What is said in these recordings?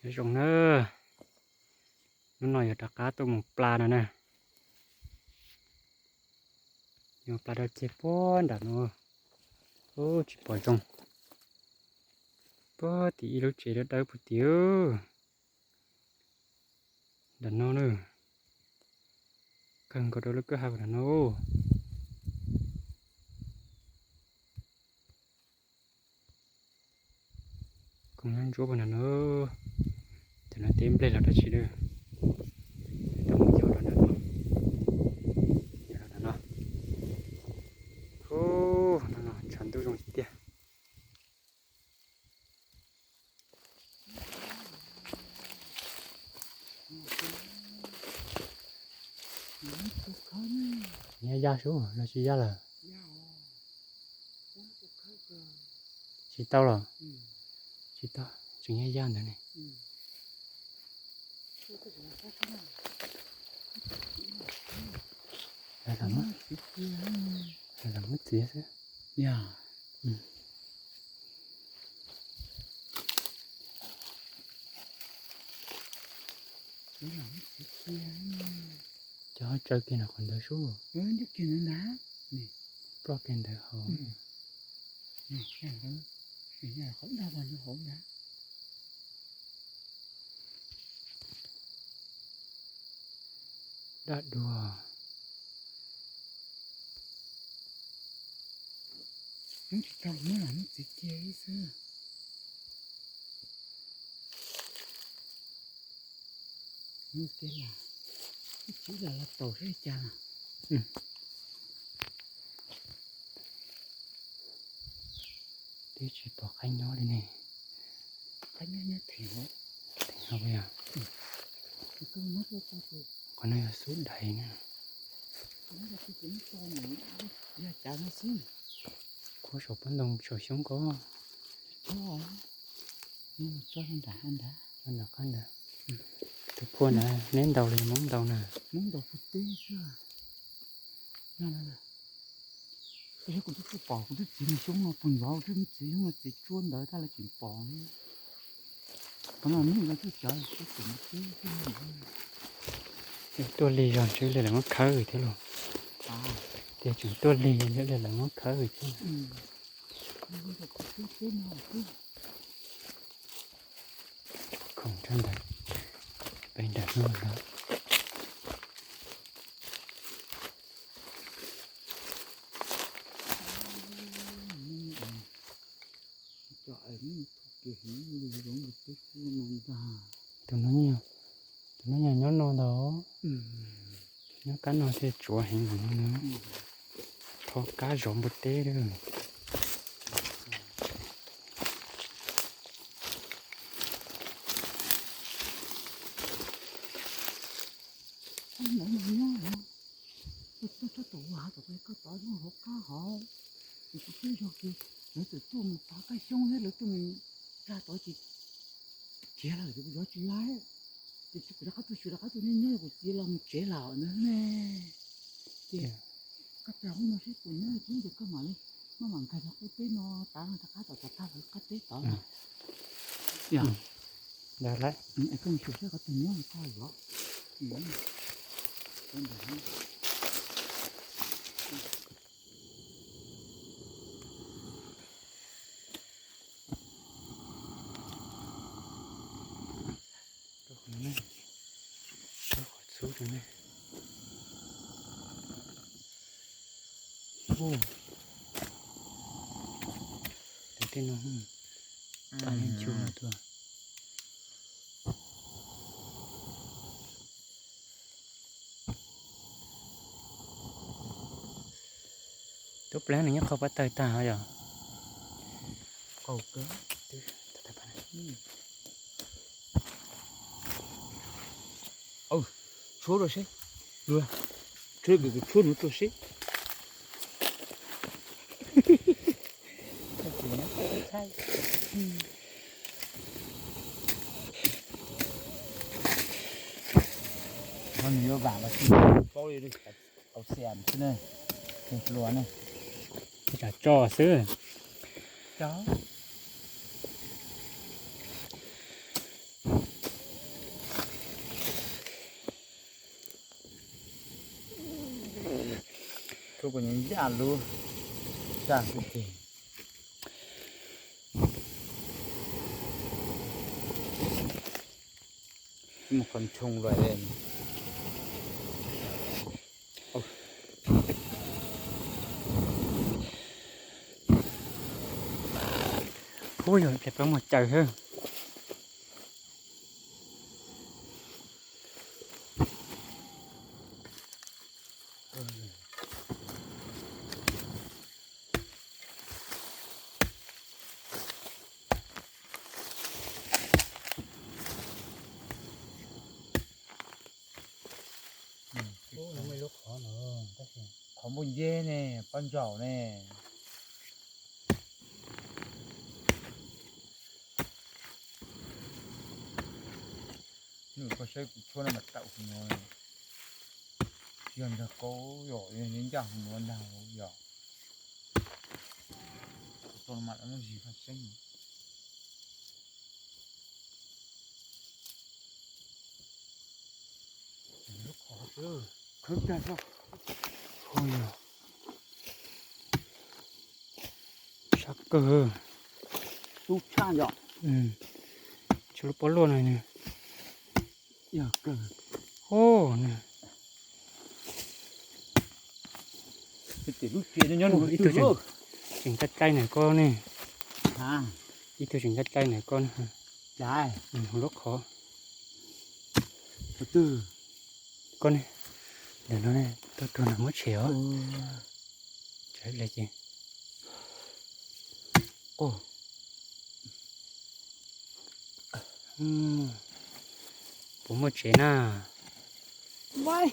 Nyob zoo na, hnub no yog rov qab tuaj mus plas no na. Yog plas dawb ceg puag nram no, tsis pom zoo. Puag tim ib lub tsev dawb dawb puag tim nram no na. Kawg nkaus rau lub kwj ha nram no. Koom nyob ntsuab puag nram no. Tam no teb nplej los dab tsi lawm. Tau mus yos rau nram no. Yos rau nram no. Ub, no no tshav ntuj zoo tiag. Nyab yaj sub los tsis yaj lawm? Tsis tau los? Tsis tau, tseem yaj yaj ntawd ne. Lam muab txiav xwb. Cov tsaws kiag nram qhov ntawd sub. Ploj kiag ntawd hauv. Dab dua. Tsis tau, muab los muab txiav cia ib xwb. Mus kev lam, ib txiv lam los taus seb cas. Twb tsis pom qaib nyob li ne. Qaib nyob nyob them hauv. Them hauv yog. Qhov no yog xub dais na. Yog cas no xwb. Khuab saum pob ntoo saum xyoob ko. Tso nram qab ntawd. Tus phua ntawd neb ntaus li Hmoob ntaus na? Hmoob ntaus puag teb xwb. Kuv twb pom kuv twb txiv xyoob no puag nrov, kuv twb txiv xyoob no txiv tsuab ntawd tab lawv tseem pom. Qhov no neb ntaus twb cov teb. Tuaj lig zog ntshe li lawv muab khawb thiab los. Tias tseem tuaj lig ntshe li lawv muab khawb thiab. Khoom rau ntawd, peb nram no los. Tus no, tus no nyob nyob no ntag. Nyob kab no thiaj tsuav heev no na. Tho kab zov npua teb lawm. Ntawd mas nyob no, tuaj txog tom hav tom koj tod nyob hauv qab hov, ces kuv twb zog ces lawv txawm tuaj mus pov kab xyoob thiab lawv tuaj mus tsa tod ces khiav lawm ces kuv zov tsis laiv. Ces kuv rov qab tuaj, rov qab tuaj nyob nyob kuv txiv los mus tsev lawm na ne. Ces koj plas hauv no seb puas nyob, tsis nyob ces koj mam li maj mam nkag rau qab teb no tav no rov qab tom tag lawv qab teb tod no. Yog, koj mus xyuas saib qhov twg nyob koj zov. Qhov txhub rau nej. Tus tej no, tas leej nchuj no tuaj. Tub pleev nws nyob qhov pab tawg tag yog. Tshuab rau seb, tshuab, tshuab nuv rau seb. Nws yuav vam los tsis paub li, tau xiam xwb ne, hluas ne. Tsam tso xwb. Tso. Rau kuv nyob yaj lub tag xwb ces mus qhov ntsoo lawm. Ub, yog peb mus caws xwb. Qhov npua nceb ne, pob ntsaum ne. Nws koj saib kuv tshuab no mas tawm hauv no, yog nrog koj yom, yog ncaj hauv no ntag yom. Kuv tau mas lawv muab zis faj seeb. Khwb tag, sab kawg. Tub tshaj yom. Tsis lub pob luaj no. Yog kawg. Ub, ib tug tseem dlaib dlaib ntawm koj ne. Ib tug tseem dlaib dlaib ntawm koj ne. Lub qhov. Koj ne, ntawm no ne, tuaj tuag no muab tshem os. Tshem lawm ces puas muaj tsev na? Muaj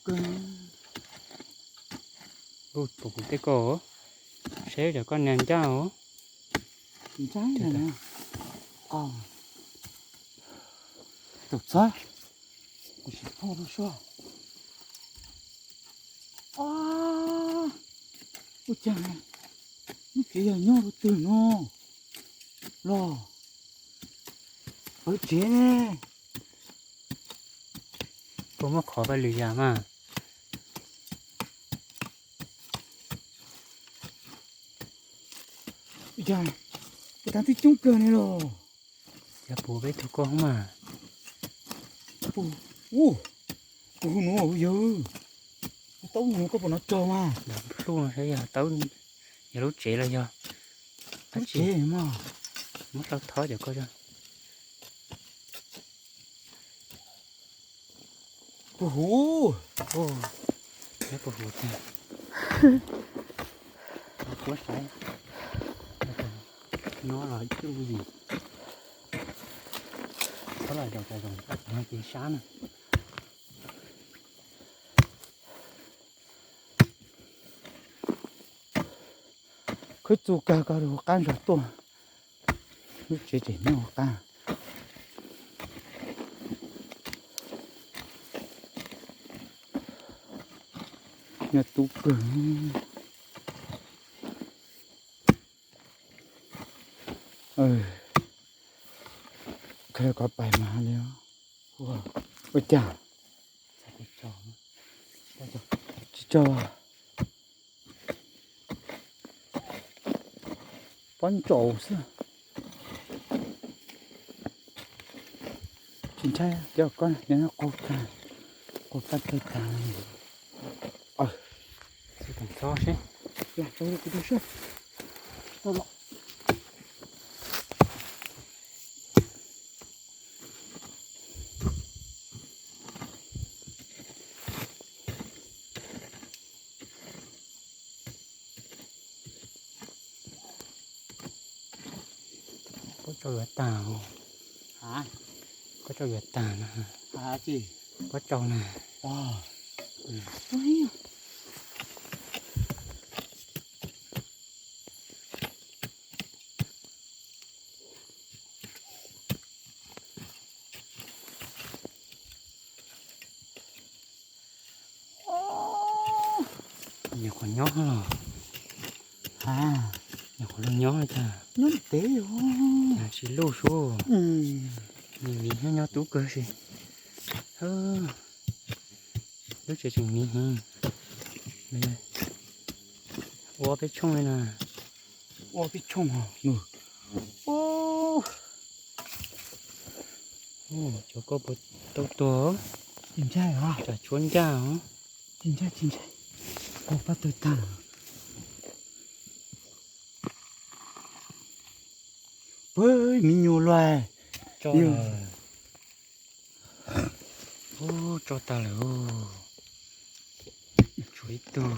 kawg. Ub, puas kuv tej ko, seb cov koj niag ncaj os. Ncaj. Tus txab, kuv tsis pom lub suab. Ua cas lub tsev yog nyob rau twg no los? Lawv tsev ne. Puas muaj qhov pab lwm yam mas? Ua cas tas twb coob kawg ne los? Yog puas peb tug koj mas. Ub, kuv hu nuav yawg, taub nuav koj puas nov tsaug mas? Hlub no saib yog taub, yog lub tsev los yog lub tsev mas. Muab sau thob cov koj. Puas huv, puas huv tiag. Kuv saib no los ib tug yim, txhob los zaum cov zoov no ces sab na. Khwb txuj kawg, koj rau hauv qab ntsos tuaj. Lub tsev tseem nyob hauv qab. Nyob tub kawg. Khaws kov pais mas li. Ua cas tsis tsaug? Pob ntsaum xwb. Tsis ntshai, cov koj qaug tag, qaug tag tag. Txhob seb. Pob tsaug yuav tag. Pob tsaug yuav tag na. Pob tsaug na. Nyuam qhuav nyob los, nyuam qhuav los nyob tag. Nyob ntev os. Tsis luj sub. Miv miv nyob nyob tub kawg si. Lub tsev tseem miv heev. Ua peb tshooj li na. Ua peb tshooj nws. Cov koj puas tau tuag? Tsis ntshai os. Tsam tshuab ncaj os. Tsis ntshai, tsis ntshai. Ua pab tawg tag. Pab miv nyuam luaj. Tso lawm. Ub, tso tag lawm. Tshuav ib tug,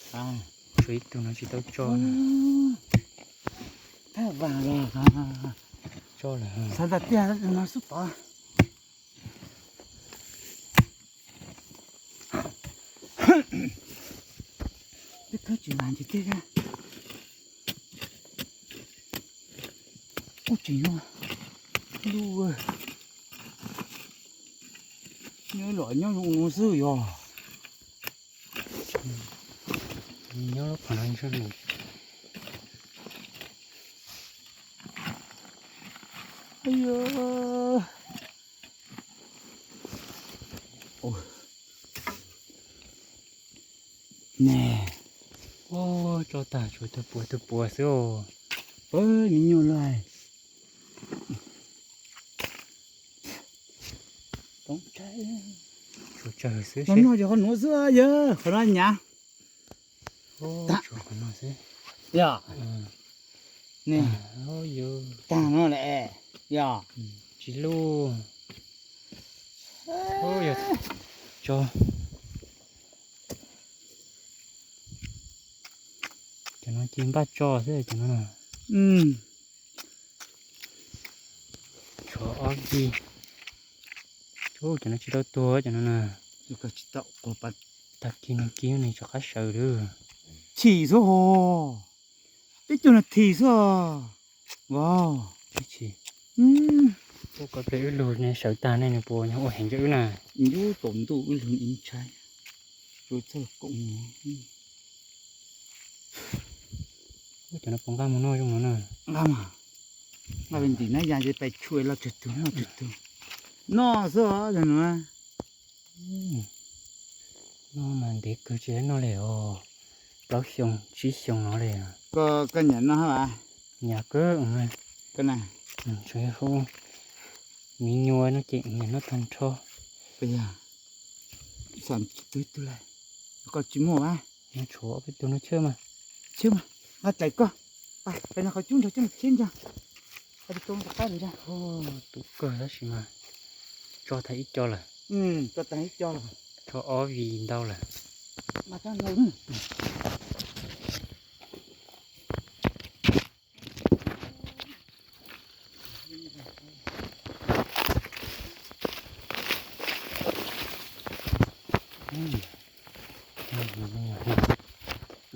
tshuav ib tug no tsis tau tso. Thaj vas los tso lawm. Xav tas tiag no xub tod. Peb khawb tsis vas ntsis tiag. Kuj tseem nyob lub, nyob los nyob zoo no xwb yog. Nyob lub qhov no ntshe nws, ne, ub, tso tag tshuav tug puas tug puas xwb os. Pab miv nyuam luaj. Tshuav tsawg xwb, qhov no yog qhov nuav xwb yog qhov no nyav. Tshuav qhov no xwb. Yog. Tag no lawm yog. Tsis luj. Yog tso. Cov no ces npaj tso xwb cov no. Tshuav ob vij. Cov no tsis tau tuag cov no na. Tag kis no kis ne rov qab sawv lawm. Thim xwb hos. Peb tug no thim xwb os. Ua, ua ko ple wb lug ne sawv tag ne nws puas nyob ua heev rau wb na. Ncuab tsaus ntuj wb lug ib ntshai. Tsuas txog kaum. Ub, cov no puas nqaj mus noj zoo no na? Nqaj mas, nqaj li ntim na yas ces pais tshuaj los tsawg tug noj tsawg tug. Noj xwb os cov no. Noj mas ntev kawg tsis noj li os. Plaub xyoo tsib xyoo no li. Koj, koj nyiam noj hab as? Nyiam kawg. Koj na? Tsuas yog hub miv nyuam no ces nyiam noj tag nrho. Puas yog? Xam tsis tug tug lawm. Koj tsis muaj as? Nyob tshuav ob peb tug no chwb mas. Chwb mas, nqa dlaim koj. Pais, pais nrog qhov cub nrog coj mus cheb ntag. Qhov tsis tau rov qab ntag. Tus kawg tab sis mas tso tag ib co lawm. Tso tag ib co lawm. Tso ob vij ntau lawm. Mas tso ntau.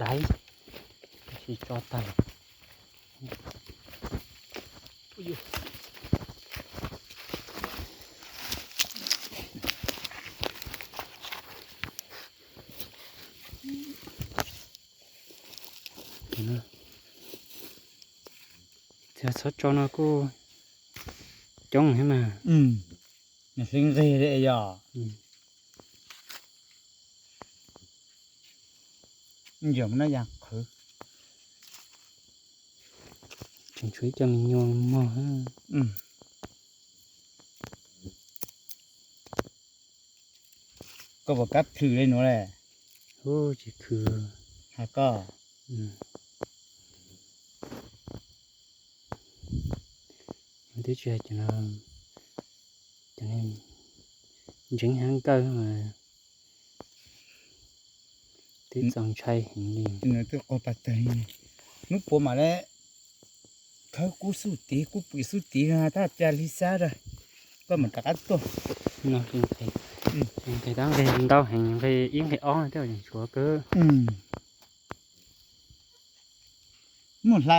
Daiv, tab sis tso tag. Txhob tso no kuj coob thiab mas. Nws hliv nqig li yog. Nyiam no yas qhwv. Tseem tshuav ib co me nyuam mog. Koj puas kab plhws li nuav le? Ub, tsis khwv. Has koj. Twb tsis hais cov no, cov no ntseev hab nkawj mas twb txaus ntshai heev li. Nws twb qaug pas tag li. Hnub puav mam le khawb kub xub tid, kub pwm xub tid, tab cas li xab ra. Koj mam rov qab tuaj. No ces nqis, nqis tab nqis ntau heev, nqis ib nqis ob no twb tshuav kawg. Muaj hla